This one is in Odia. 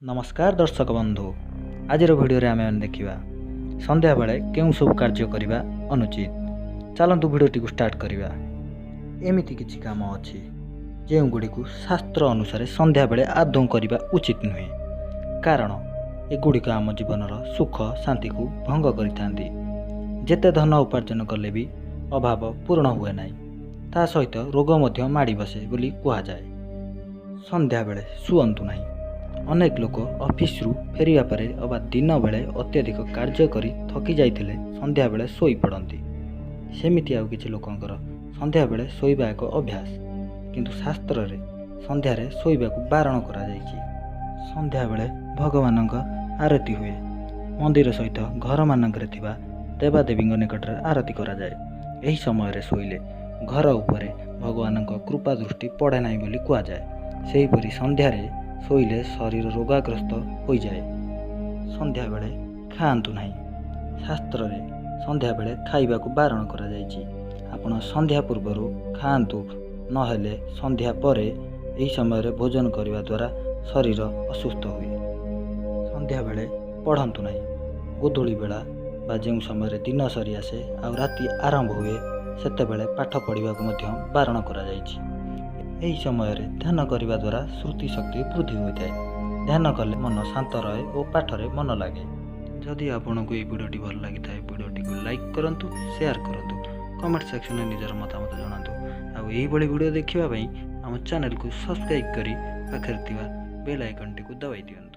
ନମସ୍କାର ଦର୍ଶକ ବନ୍ଧୁ, ଆଜିର ଭିଡ଼ିଓରେ ଆମେମାନେ ଦେଖିବା ସନ୍ଧ୍ୟାବେଳେ କେଉଁ ସବୁ କାର୍ଯ୍ୟ କରିବା ଅନୁଚିତ। ଚାଲନ୍ତୁ ଭିଡ଼ିଓଟିକୁ ଷ୍ଟାର୍ଟ କରିବା। ଏମିତି କିଛି କାମ ଅଛି ଯେଉଁଗୁଡ଼ିକୁ ଶାସ୍ତ୍ର ଅନୁସାରେ ସନ୍ଧ୍ୟାବେଳେ ଆଦୌ କରିବା ଉଚିତ ନୁହେଁ, କାରଣ ଏଗୁଡ଼ିକ ଆମ ଜୀବନର ସୁଖ ଶାନ୍ତିକୁ ଭଙ୍ଗ କରିଥାନ୍ତି। ଯେତେ ଧନ ଉପାର୍ଜନ କଲେ ବି ଅଭାବ ପୂରଣ ହୁଏ ନାହିଁ, ତା ସହିତ ରୋଗ ମଧ୍ୟ ମାଡ଼ି ବସେ ବୋଲି କୁହାଯାଏ। ସନ୍ଧ୍ୟାବେଳେ ଶୁଅନ୍ତୁ ନାହିଁ। ଅନେକ ଲୋକ ଅଫିସରୁ ଫେରିବା ପରେ ଅବା ଦିନବେଳେ ଅତ୍ୟଧିକ କାର୍ଯ୍ୟ କରି ଥକି ଯାଇଥିଲେ ସନ୍ଧ୍ୟାବେଳେ ଶୋଇପଡ଼ନ୍ତି। ସେମିତି ଆଉ କିଛି ଲୋକଙ୍କର ସନ୍ଧ୍ୟାବେଳେ ଶୋଇବା ଏକ ଅଭ୍ୟାସ, କିନ୍ତୁ ଶାସ୍ତ୍ରରେ ସନ୍ଧ୍ୟାରେ ଶୋଇବାକୁ ବାରଣ କରାଯାଇଛି। ସନ୍ଧ୍ୟାବେଳେ ଭଗବାନଙ୍କ ଆରତୀ ହୁଏ। ମନ୍ଦିର ସହିତ ଘରମାନଙ୍କରେ ଥିବା ଦେବାଦେବୀଙ୍କ ନିକଟରେ ଆରତୀ କରାଯାଏ। ଏହି ସମୟରେ ଶୋଇଲେ ଘର ଉପରେ ଭଗବାନଙ୍କ କୃପା ଦୃଷ୍ଟି ପଡ଼େ ନାହିଁ ବୋଲି କୁହାଯାଏ। ସେହିପରି ସନ୍ଧ୍ୟାରେ ଶୋଇଲେ ଶରୀର ରୋଗାଗ୍ରସ୍ତ ହୋଇଯାଏ। ସନ୍ଧ୍ୟାବେଳେ ଖାଆନ୍ତୁ ନାହିଁ। ଶାସ୍ତ୍ରରେ ସନ୍ଧ୍ୟାବେଳେ ଖାଇବାକୁ ବାରଣ କରାଯାଇଛି। ଆପଣ ସନ୍ଧ୍ୟା ପୂର୍ବରୁ ଖାଆନ୍ତୁ, ନହେଲେ ସନ୍ଧ୍ୟା ପରେ ଏହି ସମୟରେ ଭୋଜନ କରିବା ଦ୍ୱାରା ଶରୀର ଅସୁସ୍ଥ ହୁଏ। ସନ୍ଧ୍ୟାବେଳେ ପଢ଼ନ୍ତୁ ନାହିଁ। ଗୋଧୂଳି ବେଳା ବା ଯେଉଁ ସମୟରେ ଦିନ ସରିଆସେ ଆଉ ରାତି ଆରମ୍ଭ ହୁଏ, ସେତେବେଳେ ପାଠ ପଢ଼ିବାକୁ ମଧ୍ୟ ବାରଣ କରାଯାଇଛି। ଏହି ସମୟରେ ଧ୍ୟାନ କରିବା ଦ୍ୱାରା ଶ୍ରୁତି ଶକ୍ତି ବୃଦ୍ଧି ହୋଇଥାଏ। ଧ୍ୟାନ କଲେ ମନ ଶାନ୍ତ ରହେ ଓ ପାଠରେ ମନ ଲାଗେ। ଯଦି ଆପଣଙ୍କୁ ଏହି ଭିଡ଼ିଓଟି ଭଲ ଲାଗିଥାଏ, ଭିଡ଼ିଓଟିକୁ ଲାଇକ୍ କରନ୍ତୁ, ସେୟାର କରନ୍ତୁ, କମେଣ୍ଟ ସେକ୍ସନରେ ନିଜର ମତାମତ ଜଣାନ୍ତୁ। ଆଉ ଏହିଭଳି ଭିଡ଼ିଓ ଦେଖିବା ପାଇଁ ଆମ ଚ୍ୟାନେଲକୁ ସବସ୍କ୍ରାଇବ୍ କରି ପାଖରେ ଥିବା ବେଲ୍ ଆଇକନ୍ଟିକୁ ଦବାଇ ଦିଅନ୍ତୁ।